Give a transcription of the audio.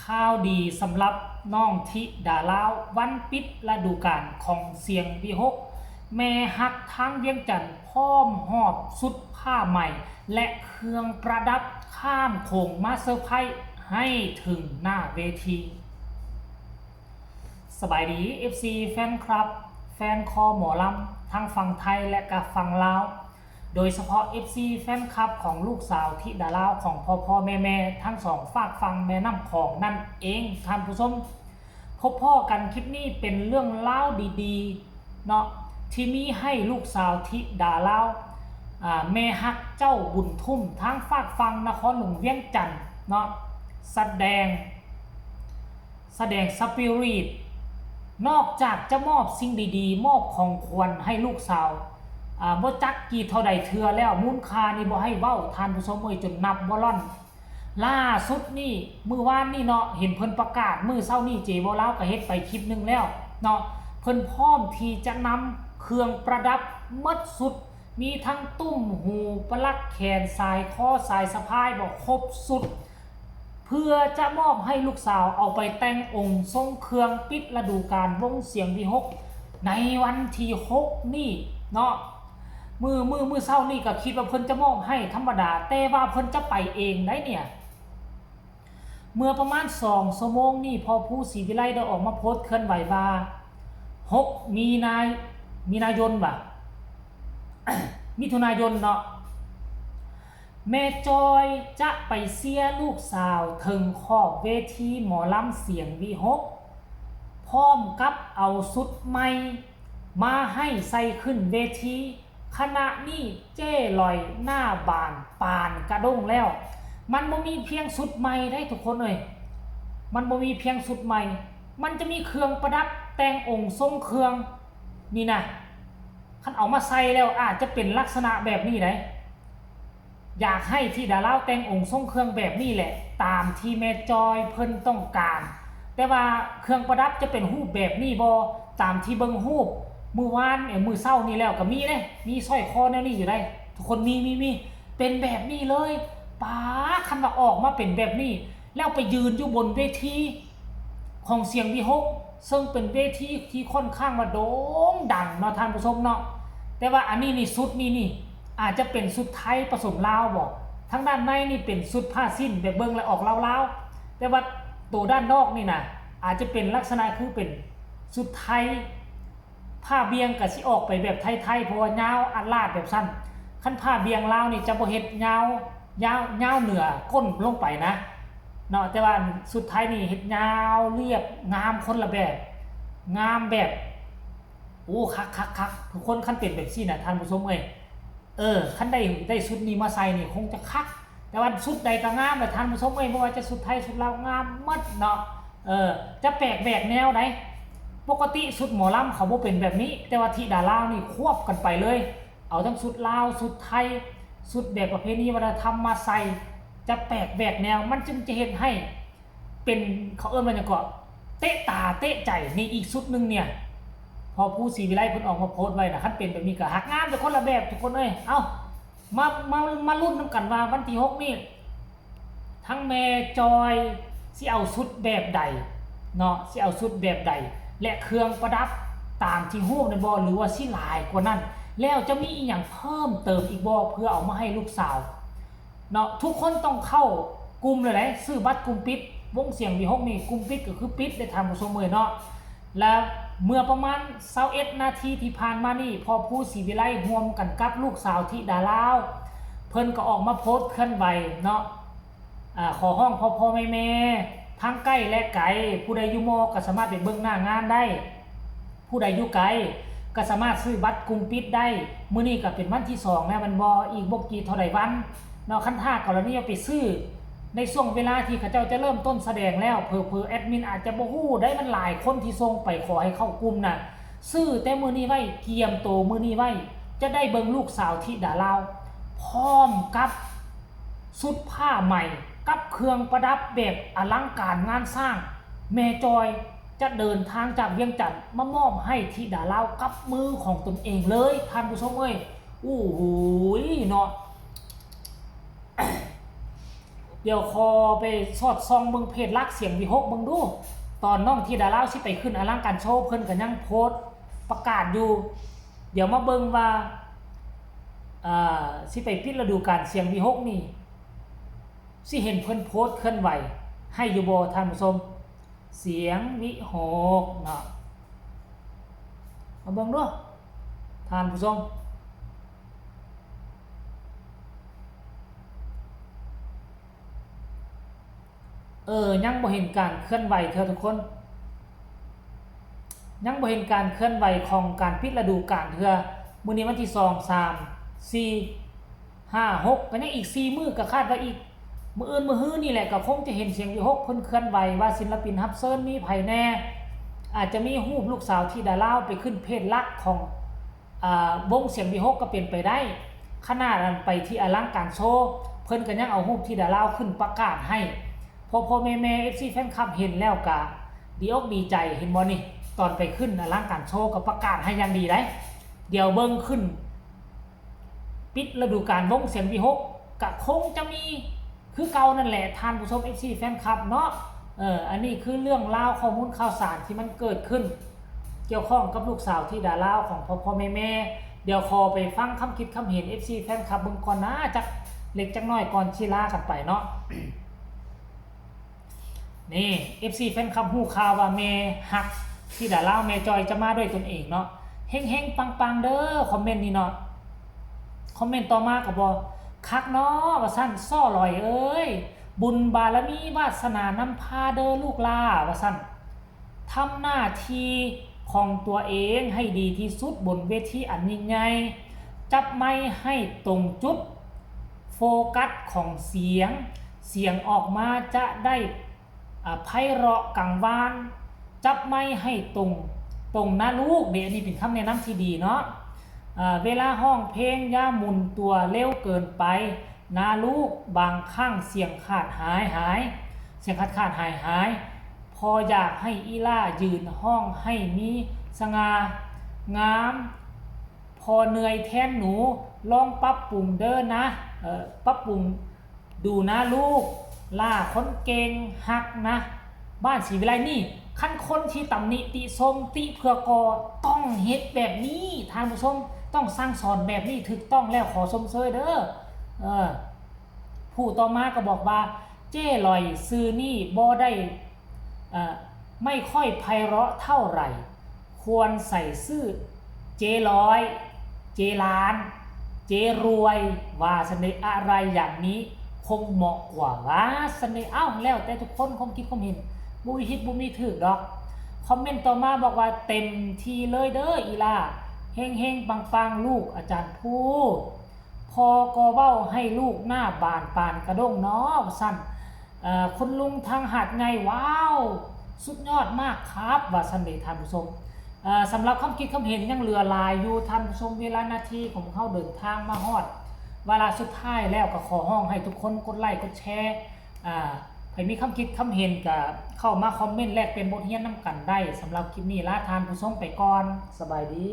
ຂ່າວດີສຳລັບນ້ອງທິດາລາວ ວັນປິດລະດູການຂອງສຽງວິຫົກ ແມ່ຮັກທາງວຽງຈັນພ້ອມຮອບຊຸດຜ້າໃໝ່ ແລະ ເຄື່ອງປະດັບຂ້າມໂຂງມາເຊີໄພໃຫ້ເຖິງໜ້າເວທີ. ສະບາຍດີ ເອັຟຊີ ແຟນຄລັບ ແຟນຄໍໝໍລຳ ທັງຝັ່ງໄທ ແລະ ກະຝັ່ງລາວ. ໂດຍສະເພາະ ເອັຟຊີ ແຟນຄລັບຂອງລູກສາວທິດາລາວຂອງພໍ່ໆແມ່ໆທັງສອງຟາກຝັ່ງແມ່ນ້ຳຂອງນັ້ນເອງທ່ານຜູ້ຊົມ. ພົບພໍ້ກັນຄລິບນີ້ເປັນເລື່ອງລາວດີໆເນາະ ທີ່ມີໃຫ້ລູກສາວທິດາລາວ ອາ ແມ່ຮັກເຈົ້າບຸນທຸ້ມທາງຟາກຝັ່ງນະຄອນຫຼວງວຽງຈັນເນາະ ສະແດງ ສະແດງສະປິຣິດ ນອກຈາກຈະມອບສິ່ງດີໆ ມອບຂອງຂວັນໃຫ້ລູກສາວ ອາ ບໍ່ຈັກກີ່ເທົ່າໃດເທື່ອແລ້ວ ມູນຄ່ານີ້ບໍ່ໃຫ້ເວົ້າທ່ານຜູ້ຊົມເອີຍ ຈົນນັບບໍ່ລ່ອນ. ລ່າສຸດນີ້ ມື້ວານນີ້ເນາະ ເຫັນເພິ່ນປະກາດ ມື້ເຊົ້ານີ້ເຈເວົ້າລາວກໍເຮັດໄປຄລິບໜຶ່ງແລ້ວເນາະ ເພິ່ນພ້ອມທີ່ຈະນຳເຄື່ອງປະດັບໝົດຊຸດ ມີທັງຕຸ້ມຫູ ປະຫຼັກແຂນ ສາຍຄໍ ສາຍສະພາຍ ບໍ່ຄົບຊຸດ ເພື່ອຈະມອບໃຫ້ລູກສາວເອົາໄປແຕ່ງອົງຊົງເຄື່ອງປິດລະດູການວົງສຽງວິຫົກ ໃນວັນທີຫົກນີ້ເນາະ. ມື້ ມື້ ມື້ເຊົ້ານີ້ກໍຄິດວ່າເພິ່ນຈະມອບໃຫ້ທຳມະດາ ແຕ່ວ່າເພິ່ນຈະໄປເອງໄດ໋ເນຍ. ເມື່ອປະມານສອງຊົ່ວໂມງນີ້ ພໍ່ພູ ສີວິໄລ ໄດ້ອອກມາໂພສເຄື່ອນໄຫວວ່າ ຫົກ ມີນາ ມີນາຍົນຫວາ ມິຖຸນາຍົນເນາະ ແມ່ຈອຍຈະໄປເຊຍລູກສາວເຖິງຂອບເວທີໝໍລຳສຽງວິຫົກ ພ້ອມກັບເອົາຊຸດໃໝ່ມາໃຫ້ໃສ່ຂຶ້ນເວທີ. ຂະນະນີ້ເຈ້ລອຍໜ້າບານປານກະດົ້ງແລ້ວ. ມັນບໍ່ມີພຽງຊຸດໃໝ່ເດ້ທຸກຄົນເອີຍ, ມັນບໍ່ມີພຽງຊຸດໃໝ່, ມັນຈະມີເຄື່ອງປະດັບແຕ່ງອົງຊົງເຄື່ອງນີ້ນະ. ຄັນເອົາມາໃສ່ແລ້ວອາດຈະເປັນລັກສະນະແບບນີ້ໄດ໋. ຢາກໃຫ້ທິດາລາວແຕ່ງອົງຊົງເຄື່ອງແບບນີ້ແຫຼະ ຕາມທີ່ແມ່ຈອຍເພິ່ນຕ້ອງການ. ແຕ່ວ່າເຄື່ອງປະດັບຈະເປັນຮູບແບບນີ້ບໍ່ ຕາມທີ່ເບິ່ງຮູບມື້ວານ ເອີ ມື້ເຊົ້ານີ້ແລ້ວກໍມີເດ້, ມີສ້ອຍຄໍແນວນີ້ຢູ່ໄດ໋ ທຸກຄົນ ມີ ມີ ມີ ເປັນແບບນີ້ເລີຍ. ປາ ຄັນວ່າອອກມາເປັນແບບນີ້ ແລ້ວໄປຢືນຢູ່ບົນເວທີຂອງສຽງວິຫົກ ເຊິ່ງເປັນເວທີທີ່ຂ້ອນຂ້າງວ່າໂດ່ງດັງເນາະທ່ານຜູ້ຊົມເນາະ. ແຕ່ວ່າອັນນີ້ນີ້ ຊຸດນີ້ນີ້ ອາດຈະເປັນຊຸດໄທປະສົມລາວບໍ? ທາງດ້ານໃນນີ້ເປັນຊຸດຜ້າສິ້ນ ແບບເບິ່ງແລ້ວອອກລາວໆ, ແຕ່ວ່າໂຕດ້ານນອກນີ້ນະ ອາດຈະເປັນລັກສະນະຄືເປັນຊຸດໄທ. ຜ້າບ່ຽງກໍຊິອອກໄປແບບໄທໆ ເພາະວ່າຍາວອາດລາດແບບຊັ້ນ. ຄັນຜ້າບ່ຽງລາວນີ້ຈະບໍ່ເຮັດຍາວ ຍາວ ຍາວເໜືອກົ້ນລົງໄປນະເນາະ, ແຕ່ວ່າຊຸດໄທນີ້ເຮັດຍາວລຽບ ງາມຄົນລະແບບ ງາມແບບ ໂອ້ ຄັກໆໆ ທຸກຄົນ. ຄັນເປັນແບບຊີ້ນະທ່ານຜູ້ຊົມເອີຍ ເອີ ຄັນໄດ້ ໄດ້ຊຸດນີ້ມາໃສ່ນີ້ຄົງຈະຄັກ. ແຕ່ວ່າຊຸດໃດກໍງາມແຫຼະທ່ານຜູ້ຊົມເອີຍ, ບໍ່ວ່າຈະຊຸດໄທ ຊຸດລາວ ງາມໝົດເນາະ. ເອີ ຈະແປກແຫວກແນວໃດ໋. ປົກກະຕິຊຸດໝໍລຳເຂົາບໍ່ເປັນແບບນີ້, ແຕ່ວ່າທິດາລາວນີ້ຄວບກັນໄປເລີຍ, ເອົາທັງຊຸດລາວ ຊຸດໄທ ຊຸດແບບປະເພນີວັດທະນະທຳມາໃສ່ ຈະແປກແຫວກແນວ, ມັນຈຶ່ງຈະເຮັດໃຫ້ ເປັນ ເຂົາເອີ້ນວ່າຫຍັງເກາະ ເຕະຕາເຕະໃຈ. ນີ້ອີກຊຸດໜຶ່ງເນຍ ພໍ່ພູ ສີວິໄລ ເພິ່ນອອກມາໂພສໄວ້ນະ. ຄັນເປັນແບບນີ້ກໍຮັກງາມໄປຄົນລະແບບ ທຸກຄົນເອີຍ. ເອົ້າ ມາ ມາ ມາລຸ້ນນຳກັນວ່າວັນທີຫົກນີ້ ທັງແມ່ຈອຍຊິເອົາຊຸດແບບໃດເນາະ, ຊິເອົາຊຸດແບບໃດ ແລະ ເຄື່ອງປະດັບຕາມທີ່ຮູບນັ້ນບໍ່ ຫຼືວ່າຊິຫຼາຍກວ່ານັ້ນ ແລ້ວຈະມີອີ່ຫຍັງເພີ່ມເຕີມອີກບໍ່ ເພື່ອເອົາມາໃຫ້ລູກສາວ ເນາະ. ທຸກຄົນຕ້ອງເຂົ້າກຸ່ມເລີຍເດ້, ຊື້ບັດກຸ່ມປິດ ວົງສຽງວີຫົກນີ້ ກຸ່ມປິດກໍຄືປິດເດ້ທ່ານຜູ້ຊົມເອີຍເນາະ. ແລະ ເມື່ອປະມານຊາວເອັດນາທີທີ່ຜ່ານມານີ້ ພໍ່ພູ ສີວິໄລ ຮ່ວມກັນກັບລູກສາວທິດາລາວ ເພິ່ນກໍອອກມາໂພສເຄື່ອນໄຫວເນາະ, ອາ ຂໍຮ້ອງພໍ່ໆແມ່ໆ ທັງໃກ້ ແລະ ໄກ ຜູ້ໃດຢູ່ມໍ່ກໍສາມາດໄປເບິ່ງໜ້າງານໄດ້. ຜູ້ໃດຢູ່ໄກກໍສາມາດຊື້ບັດກຸ່ມປິດໄດ້. ມື້ນີ້ກໍເປັນວັນທີສອງແລ້ວແມ່ນບໍ່? ອີກບໍ່ກີ່ເທົ່າໃດວັນເນາະ. ຄັນຖ້າກໍລະນີວ່າໄປຊື້ໃນຊ່ວງເວລາທີ່ເຂົາເຈົ້າຈະເລີ່ມຕົ້ນສະແດງແລ້ວ ເຜີໆແອດມິນອາດຈະບໍ່ຮູ້ໄດ໋, ມັນຫຼາຍຄົນທີ່ສົ່ງໄປຂໍໃຫ້ເຂົ້າກຸ່ມນະ. ຊື້ແຕ່ມື້ນີ້ໄວ້, ກຽມໂຕມື້ນີ້ໄວ້, ຈະໄດ້ເບິ່ງລູກສາວທິດາລາວ ພ້ອມກັບ ຊຸດຜ້າໃໝ່ກັບເຄື່ອງປະດັບແບບອະລັງການງານສ້າງ, ແມ່ຈອຍຈະເດີນທາງຈາກວຽງຈັນມາມອບໃຫ້ທິດາລາວກັບມືຂອງຕົນເອງເລີຍ ທ່ານຜູ້ຊົມເອີຍ. ໂອ້ໂຫຍເນາະ. ດຽວຂໍໄປສອດສ່ອງເບິ່ງເພຈຫຼັກສຽງວີຫົກເບິ່ງດູ. ຕອນນ້ອງທິດາລາວຊິໄປຂຶ້ນອະລັງການໂຊ ເພິ່ນກໍຍັງໂພສປະກາດຢູ່. ດຽວມາເບິ່ງວ່າ ເອີ ຊິໄປປິດລະດູການສຽງວີຫົກນີ້ ຊິເຫັນເພິ່ນໂພສເຄື່ອນໄຫວໃຫ້ຢູ່ບໍ່ທ່ານຜູ້ຊົມ? ສຽງວິຫົກເນາະ ມາເບິ່ງດູທ່ານຜູ້ຊົມ. ເອີ ຍັງບໍ່ເຫັນການເຄື່ອນໄຫວເທື່ອທຸກຄົນ, ຍັງບໍ່ເຫັນການເຄື່ອນໄຫວຂອງການປິດລະດູການເທື່ອ. ມື້ນີ້ວັນທີສອງ ສາມ ສີ່ ຫ້າ ຫົກ ກໍຍັງອີກສີ່ມື້ ກໍຄາດວ່າອີກມື້ອື່ນມື້ຮືນີ້ແຫຼະ ກໍຄົງຈະເຫັນສຽງວິຫົກເພິ່ນເຄື່ອນໄຫວວ່າສິນລະປິນຮັບເຊີນມີໃຜແດ່. ອາດຈະມີຮູບລູກສາວທິດາລາວໄປຂຶ້ນເພຈຫຼັກຂອງ ອ່າ ວົງສຽງວິຫົກກໍເປັນໄປໄດ້. ຂະໜາດອັນໄປທີ່ອະລັງການໂຊ ເພິ່ນກໍຍັງເອົາຮູບທິດາລາວຂຶ້ນປະກາດໃຫ້ພໍ່ໆແມ່ໆ ເອັຟຊີ ແຟນຄລັບເຫັນແລ້ວກໍດີອົກດີໃຈ ເຫັນບໍ່ນີ້? ຕອນໄປຂຶ້ນອະລັງການໂຊກໍປະກາດໃຫ້ຢ່າງດີໄດ໋. ດຽວເບິ່ງຂຶ້ນປິດລະດູການວົງສຽງວິຫົກ ກະຄົງຈະມີຄືເກົ່ານັ້ນແຫຼະທ່ານຜູ້ຊົມ ເອັຟຊີ ແຟນຄລັບເນາະ. ເອີ ອັນນີ້ຄືເລື່ອງລາວ ຂໍ້ມູນຂ່າວສານທີ່ມັນເກີດຂຶ້ນກ່ຽວຂ້ອງກັບລູກສາວທິດາລາວຂອງພໍ່ໆແມ່ໆ. ດຽວຂໍໄປຟັງຄຳຄິດຄຳເຫັນ ເອັຟຊີ ແຟນຄລັບເບິ່ງກ່ອນນາ ຈັກເລັກຈັກນ້ອຍກ່ອນຊິລາກັນໄປເນາະ. ນີ້ ເອັຟຊີ ແຟນຄລັບຮູ້ຂ່າວວ່າແມ່ຮັກທິດາລາວ ແມ່ຈອຍຈະມາດ້ວຍຕົນເອງເນາະ. ເຮັງໆປັງໆເດີ ຄອມເມັນນີ້ເນາະ. ຄອມເມັນຕໍ່ມາກໍບອກ ຄັກເນາະ ວ່າຊັ້ນ ສໍ້ຫຼອຍເອີຍ ບຸນບາລະມີວາດສະໜານຳພາເດີລູກຫຼ້າ ວ່າຊັ້ນ. ທຳໜ້າທີ່ຂອງຕົວເອງໃຫ້ດີທີ່ສຸດບົນເວທີອັນຍິ່ງໃຫຍ່. ຈັບໄມໃຫ້ຕົງຈຸດ ໂຟກັດຂອງສຽງ, ສຽງອອກມາຈະໄດ້ ອາ ໄພເຣາະກັງວານ. ຈັບໄມໃຫ້ຕົງ, ຕົງນະລູກເດ. ອັນນີ້ເປັນຄຳແນະນຳທີ່ດີເນາະ. ອາ ເວລາຮ້ອງເພງຢ່າໝູນຕົວເລັວເກີນໄປນະລູກ, ບາງຄັ້ງສຽງຂາດຫາຍຫາຍ, ສຽງຂາດຂາດຫາຍຫາຍ. ພໍ່ຢາກໃຫ້ອີ່ຫຼ້າຢືນຮ້ອງໃຫ້ມີສະຫງ່າງາມ. ພໍ່ເມື່ອຍແທນໜູ, ລອງປັບປຸງເດີນະ, ເອີ ປັບປຸງ ດູນະລູກຫຼ້າຄົນເກັ່ງຮັກນະ. ບ້ານສີວິໄລນີ້ ຄັນຄົນທີ່ຕຳໜິຕິຊົມຕິເພື່ອກໍ່ ຕ້ອງເຮັດແບບນີ້ທ່ານຜູ້ຊົມ, ຕ້ອງສັ່ງສອນແບບນີ້ຖືກຕ້ອງແລ້ວ ຂໍຊົມເຊີຍເດີ. ເອີ ຜູ້ຕໍ່ມາກໍບອກວ່າ ເຈ້ຫຼອຍຊື່ນີ້ບໍ່ໄດ້ ເອີ ໄມ່ຄ່ອຍໄພເຣາະເທົ່າໃດ ຄວນໃສ່ຊື່ເຈລອຍ, ເຈລານ, ເຈລວຍ ວ່າຊັ້ນເດ. ອາໄລຢ່າງນີ້ຄົງເໝາະກວ່າ ວ່າຊັ້ນເດ. ເອົ້າ ແລ້ວແຕ່ທຸກຄົນຄວາມຄິດຄວາມເຫັນ, ບໍ່ມີຜິດບໍ່ມີຖືກດອກ. ຄອມເມັນຕໍ່ມາບອກວ່າ ເຕັມທີ່ເລີຍເດີອີ່ຫຼ້າ, ເຮັງໆປັງໆ ລູກອາຈານພູ. ພໍ່ກໍເວົ້າໃຫ້ລູກໜ້າບານປານກະດົ້ງເນາະ ວ່າຊັ້ນ. ເອີ ຄຸນລຸງທາງຫາດໃຫຍ່ ວ້າວ ສຸດຍອດມາກຄັບ ວ່າຊັ້ນເດທ່ານຜູ້ຊົມ. ເອີ ສຳລັບຄຳຄິດຄຳເຫັນຍັງເຫຼືອຫຼາຍຢູ່ທ່ານຜູ້ຊົມ, ເວລານາທີຂອງພວກເຮົາເດີນທາງມາຮອດວາລະສຸດທ້າຍແລ້ວ, ກໍຂໍຮ້ອງໃຫ້ທຸກຄົນກົດໄລກົດແຊ. ອາ ໃຜມີຄຳຄິດຄຳເຫັນກໍເຂົ້າມາຄອມເມັນແລກປ່ຽນບົດຮຽນນຳກັນໄດ້. ສຳລັບຄລິບນີ້ລາທ່ານຜູ້ຊົມໄປກ່ອນ. ສະບາຍດີ.